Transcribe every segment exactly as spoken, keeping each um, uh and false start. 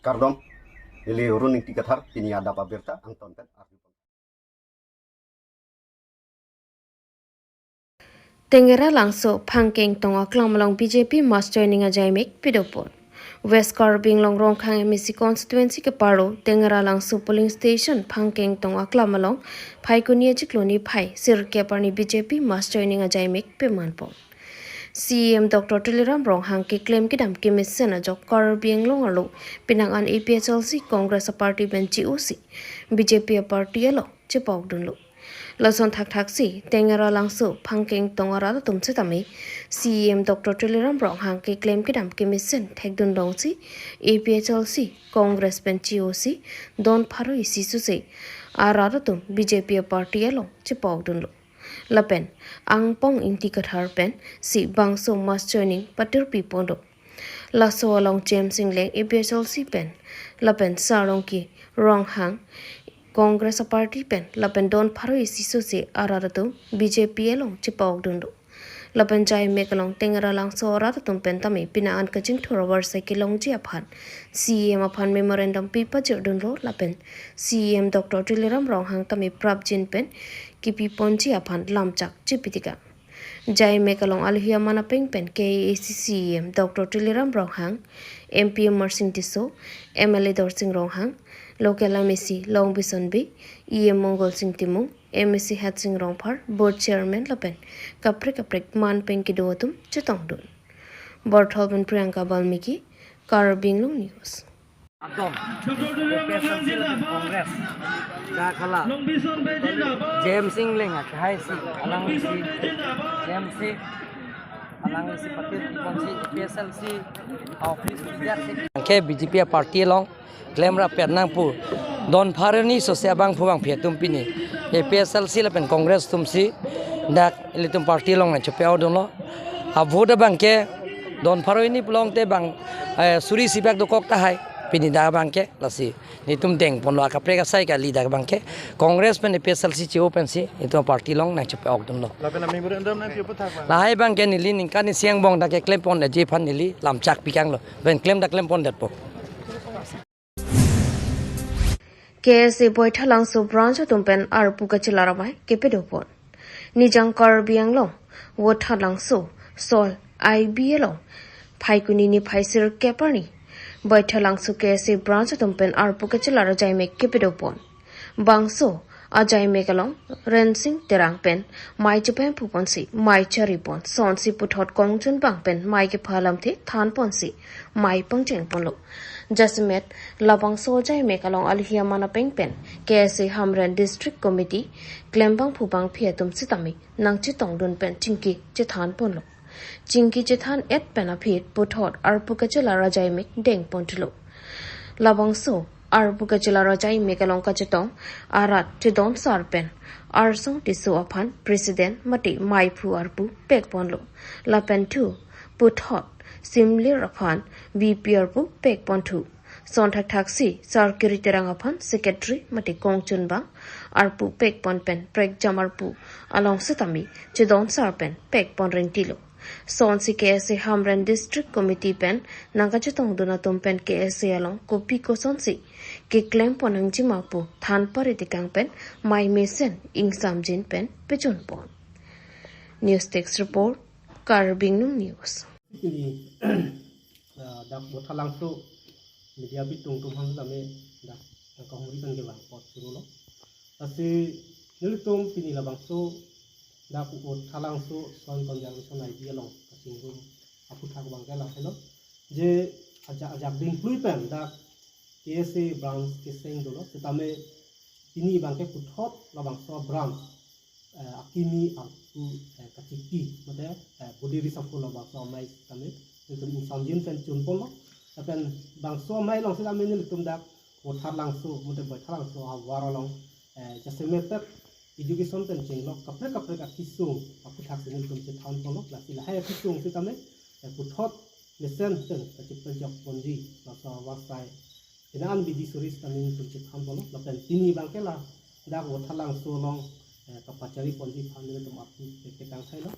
Kardom, neli Run Ingti Kathar, pini adap abirta angton pen arju. Tengera Langso Phangke Ingtong Aklam along B J P mass joining ajaimek pedopon. West Karbi Anglong Rongkhang M A C constituency keparo Tengera Langso polling station Phangke Ingtong Aklam along Phaikuni achiklo niphai sirkep arni B J P mass joining ajaimek pemanpon. C E M Doctor Tuliram Ronghang keklem kedam kemesen ajok Karbi Anglong arlo penang an A P H L C Congress aparty pen chi-osi B J P aparty along chepokdunlo. Lason thakthaksi Tengera Langso Phangke Ingtong arat atum setame C E M Doctor Tuliram Ronghang keklem kedam kemesen thekdun longsi A P H L C Congress pen chi-osi don pharo isi suse arat atum B J P aparty along chepokdunlo. Lapen Angpong Ingti Kathar pensi bangso mass joining patirpiponlo. Laso along James Engleng A P H L C pen lapen Sarongki Ronghang Congress aparty pen lapen don pharo isi suse arat atum B J P along chepokdunlo. Lapen jaimek along Tengera Langso arat atum pen tame penang an kachingthur avarsai kelongji aphan C E M aphan memorandum pipajirdunlo lapen C E M Doctor Tuliram Ronghang tame prapjin pen kipiponji aphan lamchak chipitika. Jaimek along alohi aman apeng pen K A A C C E M Doctor Tuliram Ronghang, M P Amarsing Tisso, M L A Dorsing Ronghang, local M A C Longbison Bey, E M Mongolsing Timung, M A C Hatsing Rongphar, board chairman lapen kaprek kaprek man pen kedo atum chetongdun. Borthol pen Priyanka Balmiki, Karbi Anglong News. Adom, A P H L C lapen Congress. Dak hala. James Engleng akehai si, alangsi, James si, alangsi patirpiponsi A P H L C office biar si. Ke B J P aparty along klemrap pet nangpu. Don pharo ni sose abangphu bangphi atum pini A P H L C lapen Congress atumsi dak ilitum party along nangchepokdunlo. Avote abangke don pharo ni pulote bang, eh, suri isi bak dokok tahai. Pini dak abangke lasi nelitum dengponlo, akaprek asai kali dak abangke. Congress pen A P H L C chi-o pensi nelitum party along nangchepokdunlo. Lapen amemorandum nangpi aphuthak bang. Lahai abangke neli ningkan isi angbong dak keklemponji aphan neli lamchak pikanglo. Pen klem dak klempondetpo. K S A Boithalangso branch atum pen arpu kachelar amei kepedopon. Nijang Karbi Anglong, Boithalangso, Sol, I B along, Phaikuni niphai sirkep arni, Boithalangso K S A branch atum pen arpu kachelar ajaimek kepedopon. Bangso ajaimek along Rensing Terang pen mei chepemphuponsi mei charipon, sonsi puthot kongchunbang pen mei kepha alamthe thanponsi mei pangchengponlo. Jasemet labangso ajaimek along alohi aman apeng pen K S A Hamren District Committee klembangphu bangphi atum setame nangchetongdun pen chingki chethanponlo. Chingki chethan-et pen aphi puthot arpu kachelar ajaimek dengponthulo. Labangso arpu kachelar ajaimek along kachetong arat chedon sar pen Arsong Tisso aphan president mate meiphu arpu pekponlo. Lapen thu puthot simlir aphan V P arpu pekponthu. Son thakthaksi Sarkiri Terang aphan secretary mate kongchunbang arpu pekpon pen prekjam arpu along setame chedon sar pen pekpon rentilo. Sonsi K S A Hamren District Committee pen nangkachetongdun atum pen K S A along kopi kosonsi keklempon nangjima pu than paritikang pen mei mesen ingsamjin pen pechunpon. News Desk Report, Karbi Anglong News. Pini, ah, dak Boithalangso media bitung atum aphan tame dak nangkahumri pen kevang apot chorolo. Lasi nelitum pini labangso dak Boithalangso Soil Conservation I B along kachingrum aphuthak abangke lahelo. Je ajak ajak dingplui pen dak K S A branch keseng dolo, setame pini abangke puthot labangso branch, eh, akimi arpu, eh, kachipi, mate, eh, body reshuffle labangso amei setame nelitum ingsamjin pen chunponlo. Lapen bangso amei along setame nelitum dak Boithalangso, mate Boithalangso ahavar along, eh, jasemet dak education pen chenglok kaprek kaprek akesung aphuthak si nelitum chethanponlo. Lasi lahai akesung setame, eh, puthot mesen pen kachepajokponji laso avarsai penang an bidi suri setame nelitum chethanponlo. Lapen pini abangke ladak Boithalangso along, eh, kapachariponji aphan nelitum arpu peketang thailo.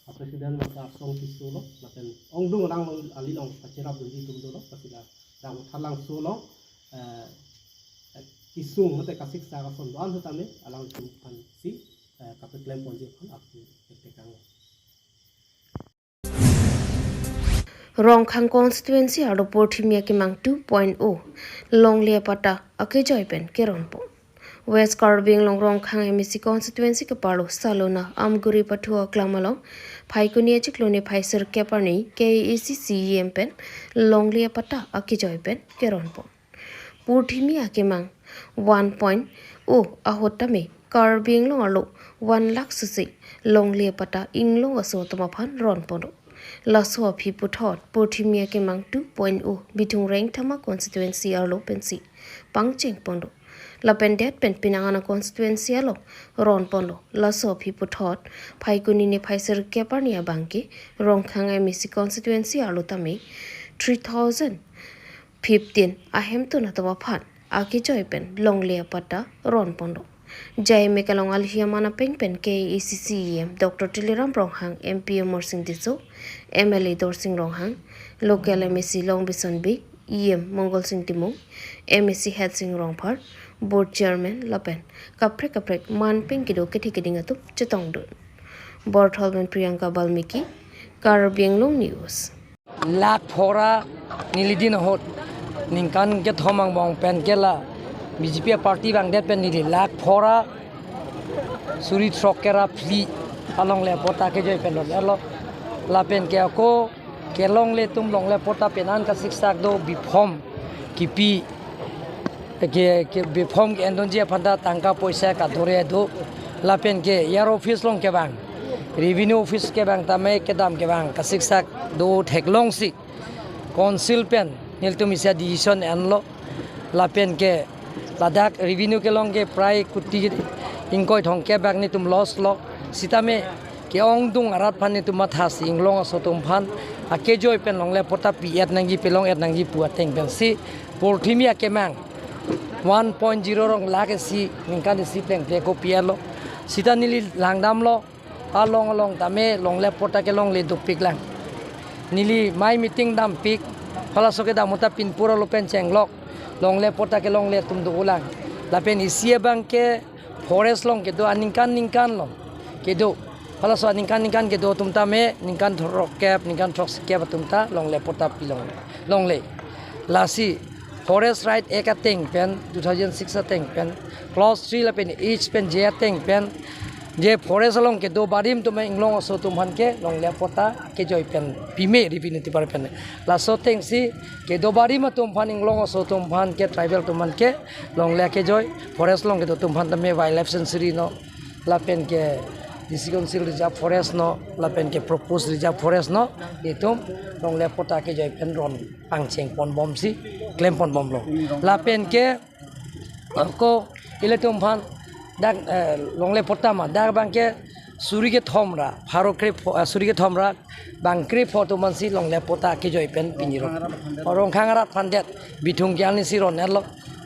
A president mate Arsong Tisso lo, lapen ongdung rang along ali along kacherapdunji atum dolo, lasi ladak Boithalangso along eh, kisung mate kasiksak ason do-an setame alangtum aphansi, eh, kapeklem ponji aphan aphi tekang. Rongkhang constituency arlo Porthimi Akemang two point oh longle apatta akejoi pen keronpon. West Karbi Anglong Rongkhang M A C constituency keparlo Salona Amguri Pathu aklam along Phaikuni achiklo niphai sirkep arni K A A C C E M pen longle apatta akejoi pen keronpon. Porthimi Akemang one point oh ahut tame Karbi Anglong arlo one lakh susi longle apatta inglong aso atum aphan ronpon do. Laso aphi puthot Porthimi Akemang two point oh Bithung Rengthama constituency arlo pensi pangchengpon do. Lapen det pen penang anang constituency along ronpon do. Laso aphi puthot Phaikuni niphai sirkep arni abangke Rongkhang M A C constituency arlo tame three thousand fifteen ahemtun atum aphan akejoi pen longle apatta ronpon do. J M A kelong alhi aman apeng pen K A A C C E M Doctor Tuliram Ronghang, M P Amarsing Tisso, M L A Dorsing Ronghang, local M A C Longbison Bey, E M Mongolsing Timung, M A C Headsing Rongphar, board chairman lapen kaprek kaprek man peng kedo kethe keding atum chetongdun. Borthol pen Priyanka Balmiki, Karbi Anglong News. Lakh phora neli din ahut ningkan kethom angbong pen ke la B J P party vangdet pen neli lakh phora suri throk kera phli alongle apatta kejoi pen ron-etlo. Lapen ke ako kelongle atum longle apatta penan kasiksak do, biphom kipi ke, ke biphom ke-endunji aphanta tangka poisa kadore do. Lapen ke E R office along kevang, revenue office kevang tame kedam kevang kasiksak do theklongsi council pen nelitum isi a-decision enlo. Lapen ke ladak revenue kelong ke prai kuti ingkoi thomkep bak nelitum loss lo. Sitame ke-ongdung arat aphan nelitum mathasi inglong aso atum aphan akejoi pen longle apatta pi-et nangji, pelong-et nangji pu ateng pensi Porthimi Akemang one point zero rong lakh isi ningkan isi plengple ako pi-etlo. Sita neli langdamlo, along along tame longle apatta kelongle dopiklang. Neli mai meeting dampik, halaso kedam ahut ta pinpur alo pen chenglok, longle apatta kelongle atum dolang. Lapen isi abangke forest along kedo aningkan ningkan along kedo. Halaso aningkan ningkan kedo atum tame ningkan throkkep, ningkan throksikep atum ta longle apatta pilong longle. Lasi Forest Right Act ateng pen, two thousand six ateng pen, clause three lapen H pen J ateng pen, je forest along kedo barim atum inglong aso atum aphan ke longle apatta kejoi pen pime revenue department. Laso atengsi kedo barim atum aphan, inglong aso atum aphan ke, tribal atum aphan ke longle kejoi, forest along kedo atum aphan tame wildlife sanctuary no, lapen ke D C Council Reserve Forest no, lapen ke proposed Reserve Forest no, itum longle apatta kejoi pen ron pangcheng ponbomsi klem ponbomlo. Lapen ke ako ilitum aphan dak, eh, longle apatta ma dak abangke suri kethom ra pharo krepho, eh, suri kethom ra bang krepho atum aphansi longle apatta kejoi pen pini ron. Rongkhang arat aphan det, Bithung ke arnisi ron-etlo.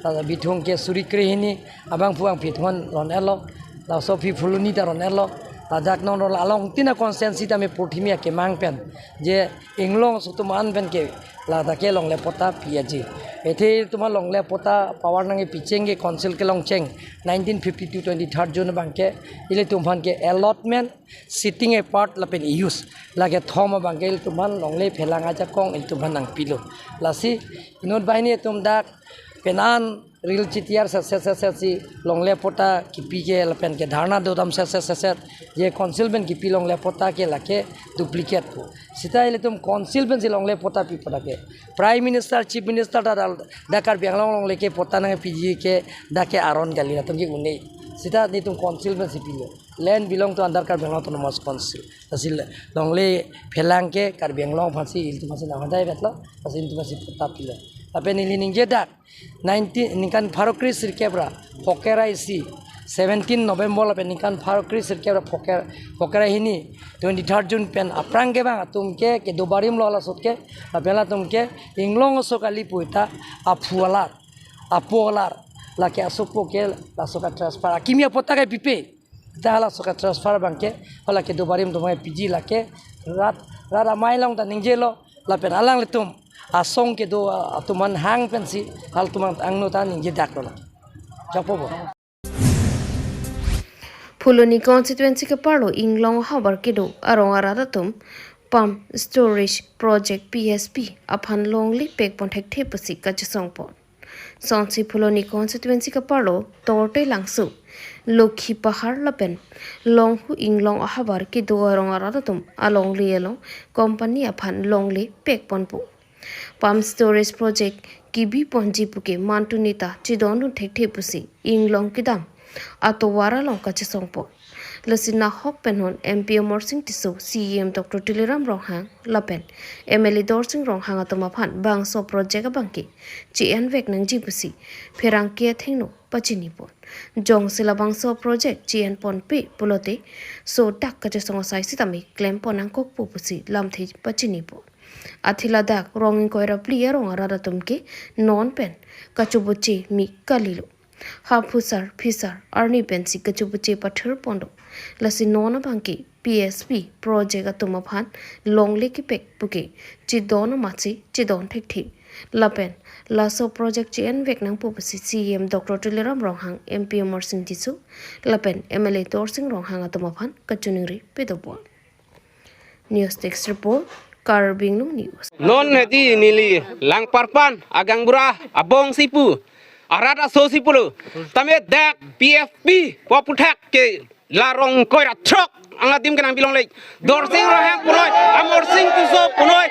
Ladak Bithung ke suri krehini, abangphu bangphi atum aphan ron-etlo. Laso aphi Phuloni ta ron-etlo. Ladak non ron along tina constituency tame Porthimi Akemang pen je inglong aso atum an pen ke ladak ke longle apatta pi-etji. Athe itum aphan longle apatta power nangkepi cheng ke council kelong cheng nineteen fifty-two twenty-third June abangke ilitum aphan ke allotment, setting apart lapen use, lake thom abangke ilitum aphan longle phelang ajakong ilitum aphan nangpilo. Lasi inut banghini atum dak penan ril chitiar set set set set si longle apatta kipi ke lapen ke dharna dodam set set set set, je council pen kipi longle apatta ke lake duplicate pu. Sita ilitum council pensi longle apatta pi pu dak ke. Prime Minister, Chief Minister ta dal dak Karbi Anglong along lake apatta nangpiji ke dak ke aron kali, latum ke un-e. Sita nelitum council pensi pilo. Land belong to under Karbi Anglong Autonomous Council. Lasi longle phelang ke Karbi Anglong aphansi, ilitum aphansi nang hadai betlo, lasi ilitum aphansi apatta pilo. Lapen neli ningje dak nineteen, ningkan pharo kre sirkep ra phokera isi, seventeen November lapen ningkan pharo kre sirkep ra phoker, phokera hini, twenty-third June pen aphrang kevang atum ke kedo barimlo laso ahut ke, lapen latum ke inglong aso kali pu ta aphu alar, apo alar, lake asopo ke laso ka-transfer, akimi apatta ke pipe. Ta halaso ka-transfer abangke, hala kedo barim atum ke piji lake, rat, rat amei along ta ningjelo, lapen alanglitum Asong kedo atum aphan hang pensi halatum angno ta ningjedak lo la. Chokpo bo. Phuloni constituency keparlo Inglong ahavar kedo arong arat atum pump storage project P S P aphan longle pekpon thekthe pusi kachesongpon. Sonsi Phuloni constituency keparlo Torte Langso, Lokhi Pahar lapen Longhu Inglong ahavar kedo arong arat atum alongle along company aphan longle pekponpo. Pump storage project kebiponji puke mantu neta chedondun thekthe pusi Inglong kedam atovar along kachesongpon. Lasi nahok penhon M P Amarsing Tisso, C E M Doctor Tuliram Ronghang lapen M L A Dorsing Ronghang atum aphan bangso project abangke che-envek nangji pusi pherangke athengno pachinipon. Jongsi labangso project che-enponpe pulote sodak kachesong asai sitame klempon nangkokpo pusi lamthe pachinipon. Athe ladak rong ingkoi ra phli arong arat atum ke non pen kachoboche mi kalilo. Haphusar phisar arni pensi kachoboche pathurponlo. Lasi non abangke P S P project atum aphan longle kepek puke chedon amatsi chedon thekthe. Lapen laso project che-envek nangpo pusi C E M Doctor Tuliram Ronghang, M P Amarsing Tisso lapen M L A Dorsing Ronghang atum aphan kachiningri pedopon. News Desk Report, Karbi Anglong News. Non hedi neli Langparpan agangbura abongsi pu, arat asosi pulo. Tame dak P F P pu aputhak ke la rong ingkoi ra throk angdeng ke nangbilongle. Dorsing Ronghang punoi, Amarsing Tisso punoi,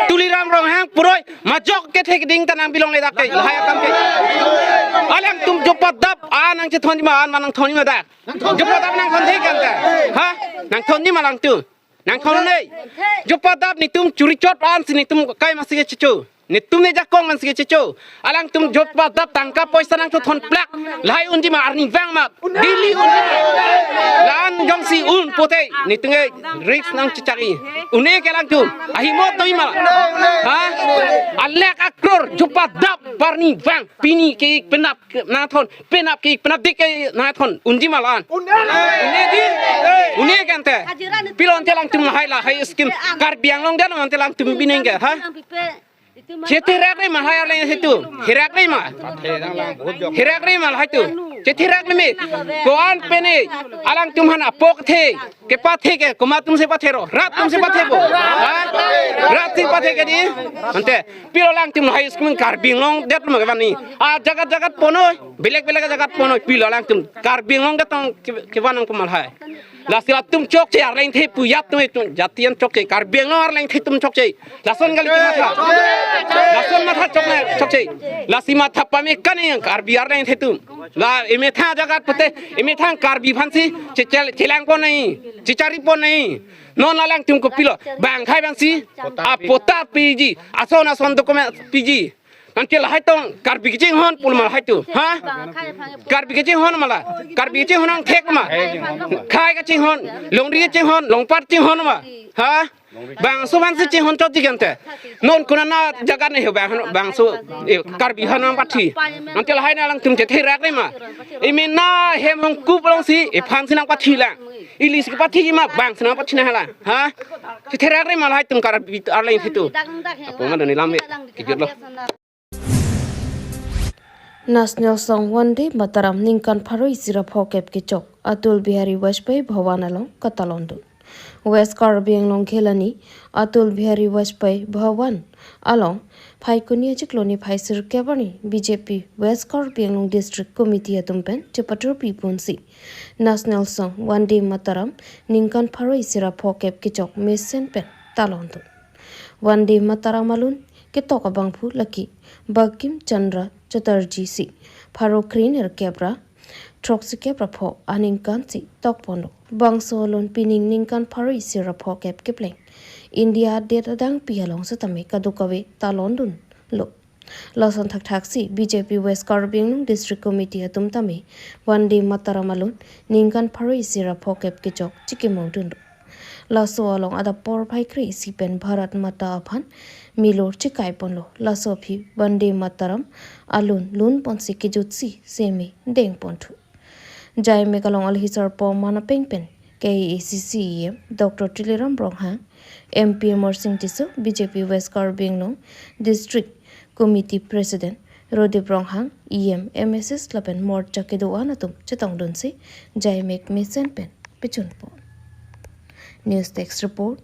Tuliram Ronghang punoi, majok kethe keding ta nangbilongle dak ke, lahai akam ke. Alangtum jopadap an nangchethonji ma, an ma nangthonji ma dak. Jopadap nangthonji kan ta. Ha? Nangthonji ma alangtum. Nangthon-un-e. Jopadap netum churi chot ansi netum kai masi kechecho. Netum ne jakong ansi kechecho. Alangtum jopadap tangka poisa nangthonplak. Lahai unji ma arnivang ma. Daily unji ma. La-an jongsi un pote netum e risk nangchechari. Un-e ke alangtum. Ahimot do-i ma. Ha? Alakh akror jopadap arnivang. Pini ke penap nangthon, penap ke penap dik ke nangthon, unji ma la-an. Un-e di. Un-e kan te. Pilo ante alangtum lahai lahai scheme Karbi Anglong dan ante alangtum binong ke, ha? Chetherak le ma lahai arleng hitu. Therak le ma. Therak le ma lahai tu. Chetherak le me. Ko-an pene alangtum aphan apok the. Kepathe ke, komat atumsi pathero, rat atumsi pathebo. Ha? Rat si pathe ke di. Ante, pilo alangtum lahai scheme Karbi Anglong det ma kevang ni. A jagat jagat ponoi, belek belek jagat ponoi, pilo alangtum Karbi Anglong det tong ke-, kevang nangpo ma lahai. Lasi latum chokche arleng the pu ya atum, atum jati an chokche, Karbi Anglong arleng the atum chokche. Lason kali kematha. Lason matha chokche, chokche. Lasi matha pame kani Karbi arleng the atum. La emethang jagat pute, emethang Karbi aphansi che-, che-, chelangpon nai, checharipon nai. Non alangtum kopilo, bang khai bangsi, a patta piji, ason ason document piji. Nangke lahai tong Karbi kachinghon pu ma lahai tu, ha? Karbi kachinghon ma la, Karbi kachinghon nangthek ma. Khai kachinghon, longri kachinghon, longpar chinghon ma, ha? Bangso aphansi chinghon chotji kan te. Non konat jagat ne ho bang, bangso, eh, Karbi aphan nangpathi. Ante lahai na alangtum chetherak le ma. Emena hem hongkup alongsi, ephansi nangpathi lang. Ili si pathi ma bangsi nangpathi na hala. Ha? Chetherak le ma lahai atum Karbi arleng hitu. Apo ma doni lam e. Kijut lo. National song Vande Mataram ningkan pharo isi ra phokep kechok Atal Bihari Vajpayee Bhawan along katalondun. West Karbi Anglong Ghelani Atal Bihari Vajpayee Bhawan along Phaikuni achiklo niphai sirkep arni B J P West Karbi Anglong District Committee atum pen chepatur piponsi National song Vande Mataram ningkan pharo isi ra phokep kechok mesen pen talondun. Vande Mataram alun ketok abangphu lake Bankim Chandra Chatterjee si pharo kre nerkep ra throksikep ra pho aningkan si tokponlo. Bangso alun pining ningkan pharo isi ra phokep kepleng India adet adangpi along setame kadokave talondunlo. Lason thakthak si B J P West Karbi Anglong District Committee atum tame Vande Mataram alun ningkan pharo isi ra phokep kechok chikimongdunlo. Laso along adap porphai kre isi pen Bharat Mata aphan milor chekaiponlo. Laso aphi Vande Mataram alun lunponsi kejutsi seme dengponthu. Jaimek along alhi sarpo manapeng pen K A A C C E M Doctor Tuliram Ronghang, M P Amarsing Tisso, B J P West Karbi Anglong District Committee President Rodip Ronghang, E M, M S S lapen morcha kedo-an atum chetongdunsi jaimek mesen pen pechunpo. News Desk Report,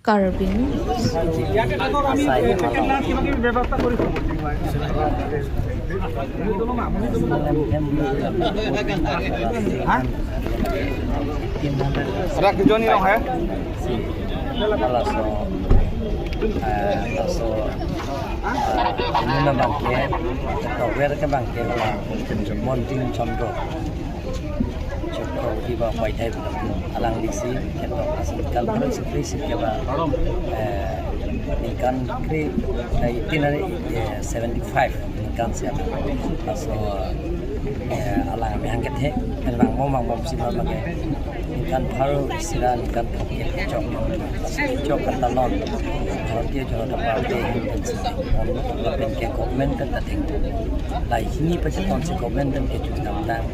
Karbi News. Rak joni rong hai? Laso, eh, laso, eh, nuna bangke, tower ke bangke, Montin Chandra. Chokro di ba Paithai belum alang disi ketok asal kal baru sekali sih ke ba, eh, ningkan kri, eh, itin hari, eh, seventy five ningkan siap. Laso, eh, alang mehang kethe, kan bang mom bang mom sih mama ke ningkan baru sira ningkan ke chok chok kata non. Bharatiya Janata Party, lapen ke government kan dating. Lai hini pacheton si government kan ke chunam nang.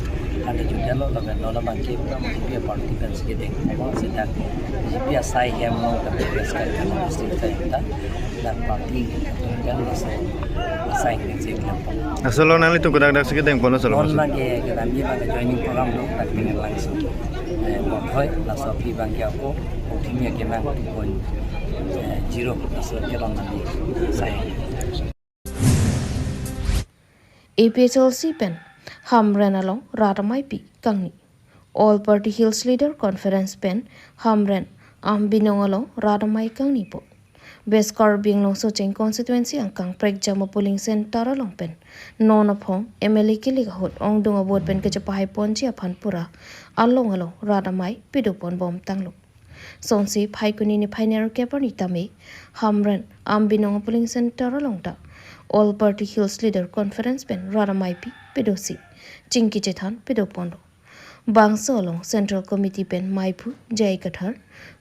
Ante judalo lapen non abang ke B J P party kan si kedeng. Abang seta B J P asai hem long kan West Karbi Anglong district asai ta. Dan party kan laso asai kan si kedeng. Asal lo nanglitum kodak dak si kedengpon asal lo. Non lagi ke kami pada joining program lo tak dengan langsung. Eh, Mothoi laso pi bang ke ako, uthimya ke mang two point zero laso ke long nanti saya. A P H L C pen Hamren along rat amei pi kangni. All Party Hills Leader Conference pen Hamren Ambinong along rat amei kangnipo. West Karbi Anglong Socheng Constituency angkang Prekjam a polling center along pen non aphong M L A kilik ahut ongdung a vote pen kechepahai ponji aphan pura along along rat amei pedopon bom tanglo. Songsi Phaikuni niphai nerkep arni tame Hamren Ambinong a polling center along ta All Party Hills Leader Conference pen rat amei pi pedosi chingki chethan pedoponlo. Bangso along Central Committee pen meiphu J I Kathar,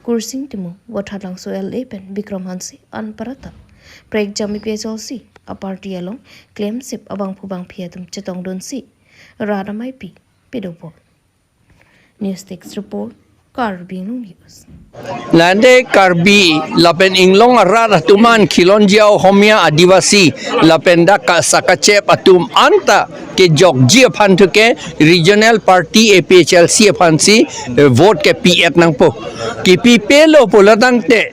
Kursing Timung, Voithalangso L A pen Bikram Hanse anparta Prekjam A P H L C a party along klemsip abangphu bangphi atum chetongdunsi rat amei pi pedopon. News Desk Report, Karbi Anglong News. Lande Karbi lapen inglong arat atum an khilonjia Ohomia Adivasi lapen dak ka sakachep atum anta kejokji aphan thuke regional party A P H L C aphan si, eh, vote kepi-et nangpo. Kepipelo pulo tangte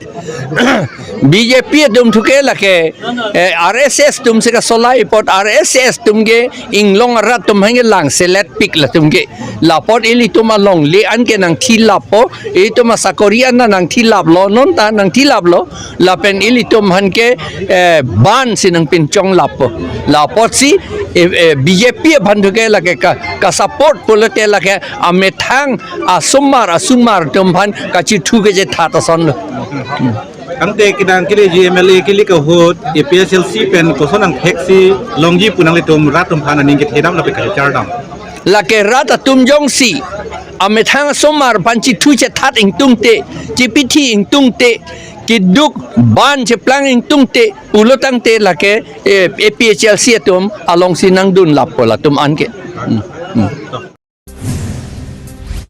B J P atum thuke lake, eh, R S S atum si kasolai apot R S S atum ke inglong arat atum hangke langselet pik latum ke. Lapot ilitum alongle an ke nangthi lappo, ilitum asakori an nangthi laplo, non ta nangthi laplo, lapen ilitum aphan ke, eh, ban si nangpinchong lappo. Lapotsi, eh, eh, B J P aphan thuke lake ka, ka support pulote lake amethang asomar asomar atum aphan kachithu kechethat asonlo. Ante kedang keleji M L A kilik ahut A P H L C pen koson angthek si longji pu nanglitum rat atum aphan aning kethedam lapen kachardam. Lake rat atum jongsi amethang asomar aphan chithu chethat ingtungte, chipithi ingtungte, keduk ban cheplang ingtungte, pulo tangte lake, eh, A P H L C atum alongsi nangdun lappo latum anke. Hmm. Hmm.